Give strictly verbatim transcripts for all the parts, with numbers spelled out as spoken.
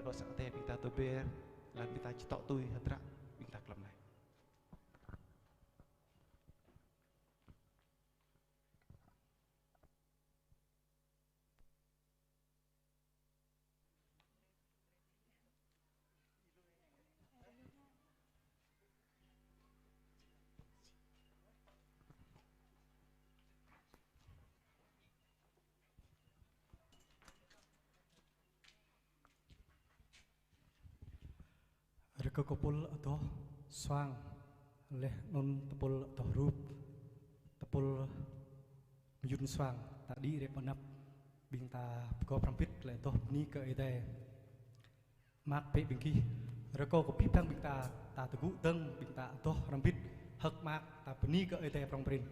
Lŏ sang Adai ƀing ta tơber, laih ƀing ta či tŏ tui hơdră ƀing ta klăm anai. Rơkâo kơ tơpul adoh suang, laih anŭn tơpul adoh rup, tơpul mơyŭn suang, ta đĭ rai pơ anăp, ƀing ta pơgop hrŏm hơbĭt laih adoh bơni kơ Ơi Adai. Mơak bĕ ƀing gih, rơkâo kơ abih bang ƀing ta, ta tơgŭ dơ̆ng, ƀing ta adoh hrŏm hơbĭt, hơ̆k mơak, ta bơni kơ Ơi Adai prŏng prin.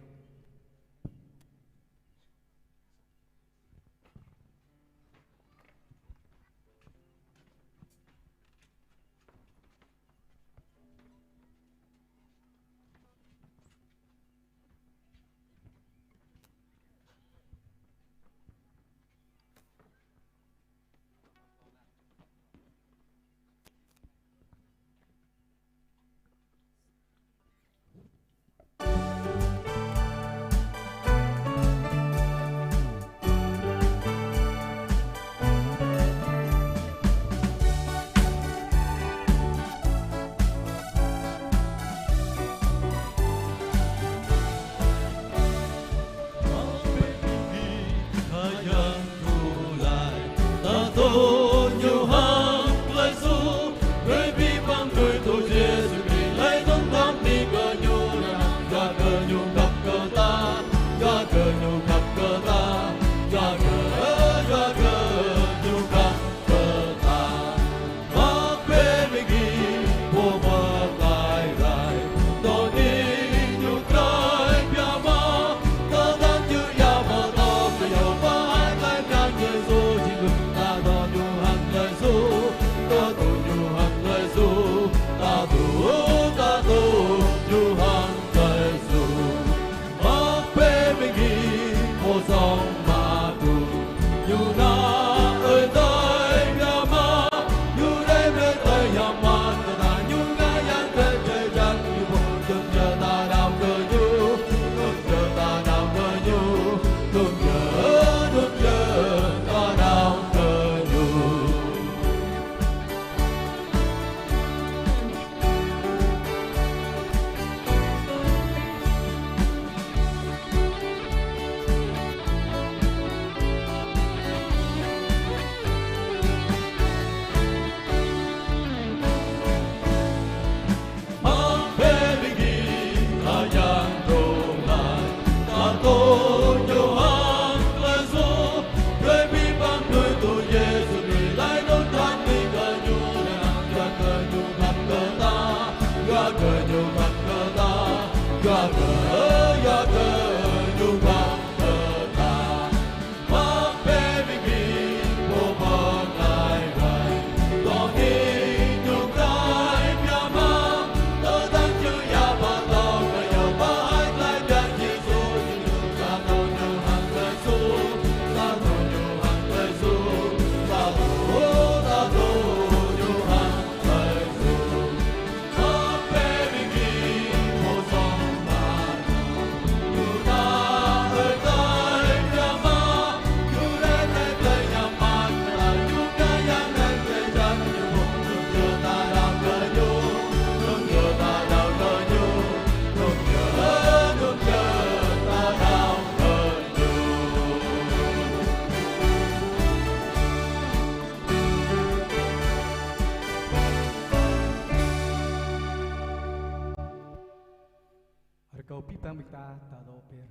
Rơkâo abih bang ƀing ta, ta dŏ ber.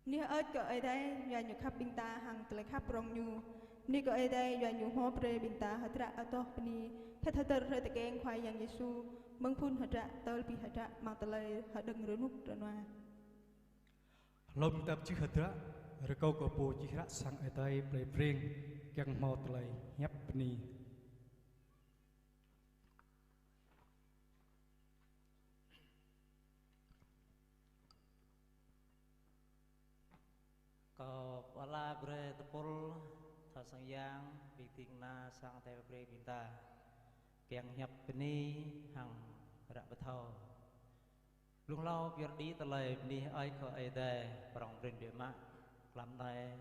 Bơni hơơč kơ Ơi Adai, yua Ñu khăp ƀing ta hăng tơlơi khăp prŏng Ñu. Bơni kơ Ơi Adai, yua Ñu hmâo brơi ƀing ta hơdră adoh bơni, phet hơdơr hrơi tơkeng Khua Yang Yêsu, mơ̆ng phŭn hơdră tơl abih hơdră, amăng tơlơi hơđơ̆ng rơnŭk rơnua. Hlâo ƀing ta pơjưh hơdră, rơkâo kơ pô čih hră sang Ơi Adai Plei Breng, kiăng hmâo tơlơi hiăp bơni. Brơi tơpul, thâo sang yang, ƀing ding kơna sang Ơi Adai brơi ƀing ta kiăng hiăp bơni hăng ră pơthâo. Blung hlâo pơyơr đĭ tơlơi bơni hơơč kơ Ơi Adai, prŏng prin biă mă, tlam anai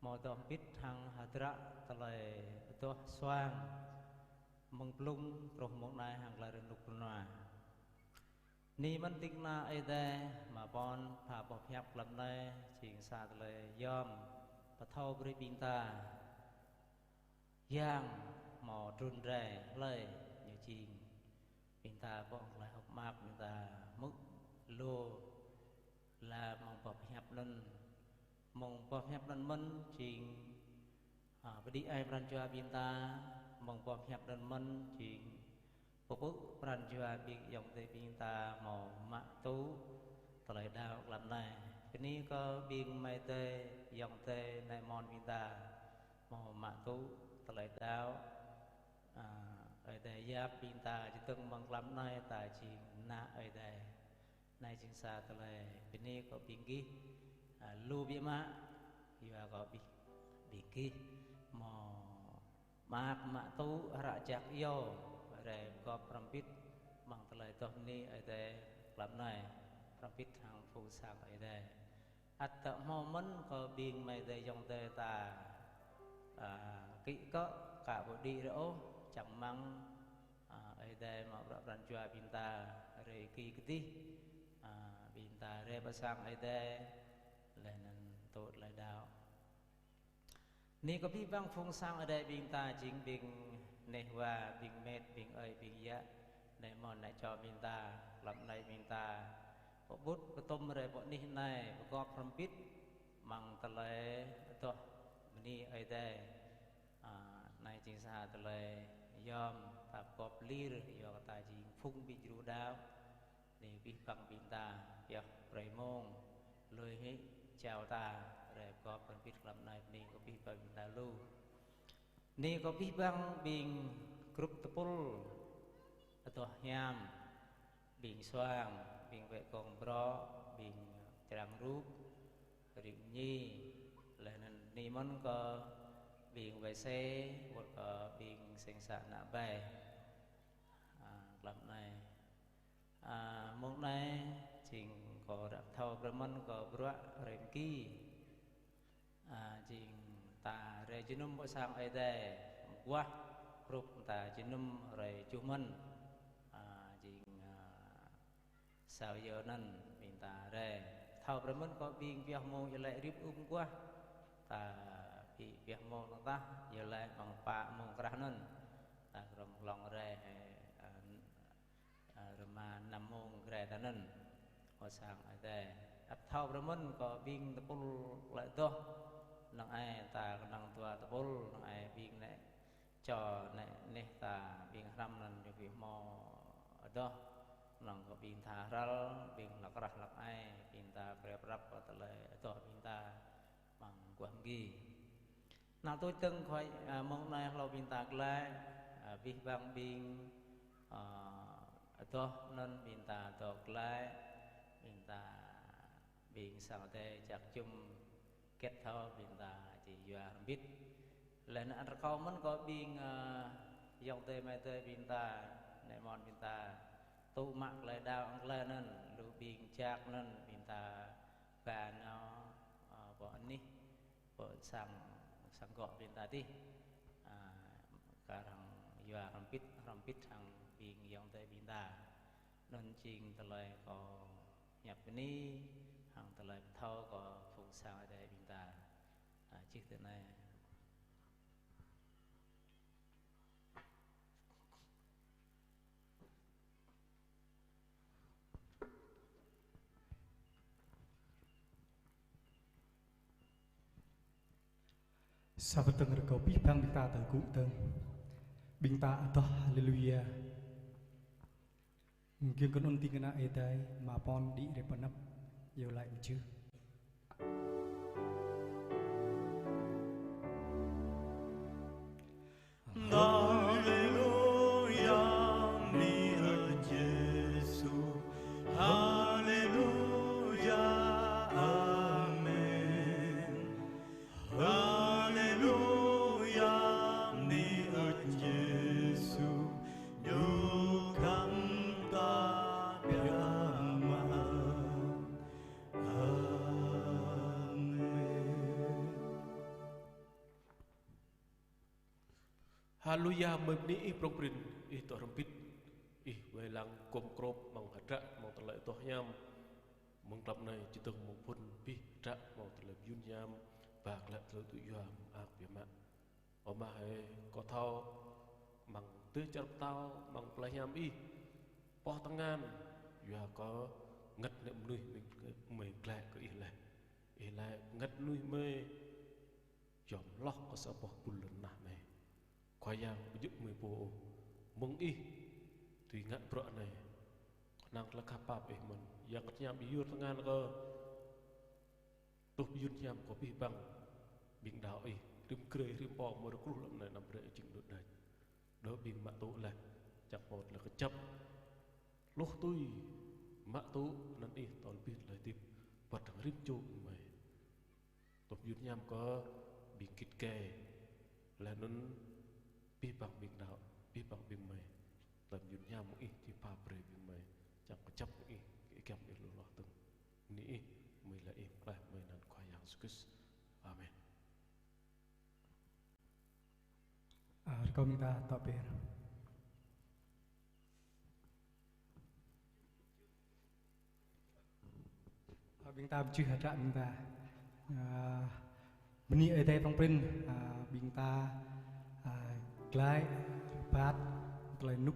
hmâo dŏ hơbĭt hăng hơdră tơlơi adoh suang mơ̆ng blung truh mơ̆ng anai hăng tơlơi rơnŭk rơnua. Bơni mơ̆n ding kơna Ơi Adai, mă pôn pha boh pơhiăp tlam anai, jing sa tơlơi yom pơthâo brơi ƀing ta. Yang hmâo trŭn rai hlơi ñu jing. Ƀing ta ƀơ̆ng tơlơi hơ̆k mơak, ƀing ta hmư̆ lu laih mơ̆ng boh pơhiăp anŭn. Mơ̆ng boh pơhiăp anŭn mơ̆n jing, a, pơđĭ ai pran jua ƀing ta, mơ̆ng boh pơhiăp anŭn mơ̆n jing pơpŭ pran jua ƀing ayŏng adơi ƀing ta hmâo mă tŭ tơlơi đaŏ tlam anai. Bơni kơ ƀing amai adơi ayŏng adơi nai mon ƀing ta hmâo mă tŭ tơlơi đaŏ. A, Ơi Adai yap ƀing ta čơdơ̆ng mơ̆ng tlam anai ta jing ană Ơi Adai. Anai jing sa tơlơi bơni kơ ƀing gih, a, lu biă mă, yua kơ ƀing, ƀing gih hmâo mă, mă tŭ hră jak iâu, rai pơgop hrŏm hơbĭt amăng tơlơi adoh bơni Ơi Adai tlam anai, hrŏm hơbĭt hăng phung sang Ơi Adai. Ăt hmâo mơ̆n kơ ƀing amai adơi ayŏng adơi ta, a, kĭ kơ ka ƀu đĭ rơ ôh, čang rơmang, a, Ơi Adai mă bruă pran jua ƀing ta rai kĭ kơdih, a, ƀing ta rai pơ sang Ơi Adai, laih anŭn tŭ tơlơi đaŏ. Bơni kơ abih bang phung sang Ơi Adai ƀing ta jing ƀing neh wa, ƀing met, ƀing ơi, ƀing yă, nai mon nai čô ƀing ta, tlam anai ƀing ta pơƀut pơtŭm rai pơ anih anai, pơgop hrŏm hơbĭt amăng tơlơi adoh bơni Ơi Adai. A, anai jing sa tơlơi yom ta pơgop lir, yua kơ ta jing phung ƀing djru đaŏ. Bơni abih bang ƀing ta, pioh brơi mông, lui hĭ jao ta, rai pơgop hrŏm hơbĭt tlam anai, bơni kơ abih bang ƀing ta lu. Bơni kơ abih bang ƀing grup tơpul, adoh hiam, ƀing suang, ƀing wĕ kông brŏ, ƀing črang rup, ring ñi, laih anŭn bơni mơ̆n kơ ƀing wĕ sê, wơ̆t kơ ƀing seng sa ană ƀai. A, tlam anai. A, mông anai, jing kâo ră pơthâo brơi mơ̆n kơ bruă hrơi mơki. A, jing ta rai jơnum pơ sang Ơi Adai, mơguah, hrup ta jơnum hrơi juh mơ̆n. A, jing, a, sa yơ anŭn, ƀing ta rai. Pơthâo brơi mơ̆n kơ ƀing pioh mông iâu laĭ rĭm ưm mơguah. Ta pi pioh mông tơdah, iâu laĭ mơ̆ng pă mông krah anŭn. Ta krong hlŏng rai, a, a, rơma năm mông grai ta anŭn. Pơ sang Ơi Adai. Ăt pơthâo brơi mơ̆n kơ ƀing tơpul laĭ adoh. Năng ai ta kơnang dua tơpul, năng ai ƀing nai čô nai neh ta ƀing hrăm anŭn ñu ƀu hmâo adoh. Năng kơ ƀing tha hrăl, ƀing hlăk rah hlăk ai, ƀing ta prep prăp kơ tơlơi adoh ƀing ta amăng mơguah mơgi. Nă tuč tơ̆ng khua, a, mông anai hlâo ƀing ta glaĭ, a, abih bang ƀing, a, adoh anŭn ƀing ta dŏ glaĭ, ƀing ta ƀing sang Ơi Adai jak jum hơget thâo ƀing ta či yua hrŏm hơbĭt. Laih anŭn rơkâo mơ̆n kơ ƀing, a, ayŏng adơi amai adơi ƀing ta, nai mon ƀing ta, tŭ mă tơlơi đaŏ hăng tơlơi anŭn, lu ƀing jak anŭn ƀing ta ba nao, a, pơ anih, pơ sang, sang gŏ ƀing ta adih. A, kar hăng yua hrŏm hơbĭt, hrŏm hơbĭt hăng ƀing ayŏng adơi ƀing ta. Anŭn jing tơlơi kâo hiăp bơni, hăng tơlơi pơthâo kơ phung sang Ơi Adai ƀing ta. A, čih tui anai. Sa pơtơ̆ng rơkâo abih bang ƀing ta tơgŭ dơ̆ng. Ƀing ta adoh haleluya. Giŏng kơ anŭn ding kơna Ơi Adai, mă pôn đĭ rai pơ anăp, iâu laĭ mơjưh. Haleluya, bơni kơ Yêsu. Haleluya, amen. Haleluya, mơ̆ng bơni Ih prong prin, Ih dŏ hrŏm hơbĭt, Ih wai lăng gum grŏp amăng hơdră, amăng tơlơi adoh hiam. Mơ̆ng tlam anai, či dơ̆ng mơ̆ng phŭn abih hơdră, amăng tơlơi mơyŭn hiam, ba glaĭ tơlơi tŭ yua mơak biă mă. Ơ Ama hơi, kâo thâo, amăng dêh čar pơtao, amăng plei hiam Ih, pŏh tơngan, yua kơ hơngăt ană mơnuih mơi, mơi glaĭ kơ Ih laih. Ih laĭ hơngăt mơnuih mơi, yom hloh kơ sa boh ƀŭl lŏn tơnah anai. Khua Yang ƀu djơ̆ mơi pô ôh. Mơ̆ng Ih dưi ngă bruă anai. Kơnang tơlơi khăp pap Ih mơ̆n. Yang Bơngăt Hiam Ih yua tơngan kơ tuh mơyŭn hiam kơ abih bang ƀing đaŏ Ih, rĭm grê, rĭm pô mơi rơkruh lăm anai, anăm brơi jing đôč đač. Đơ ƀing mă tŭ laih, čang hmâo tơlơi kơjăp. Hluh tui mă tŭ anăn Ih, tơl abih tơlơi hơdip, wơ̆t hăng rĭm čô ƀing mơi. Tuh mơyŭn hiam kơ ƀing git gai, laih anŭn abih bang ƀing đaŏ, abih bang ƀing mơi. Tơlơi mơyŭn hiam mơ̆ng Ih či pap brơi ƀing mơi, čang kơjăp mơ̆ng Ih, kơ giăm Ih lu hloh dơ̆ng. Bơni Ih, mơi laĭ Ih pơklaih mơi anăn Khua Yang Yêsu Krist. Amen. Ơ, rơkâo ƀing ta tŏ pơr. Ơ, ƀing ta pơjưh hơdră ƀing ta. Ơ, bơni Ơi Adai prong prin, ơ, ƀing ta, ơ, glaĭ rơbat tơlơi rơnŭk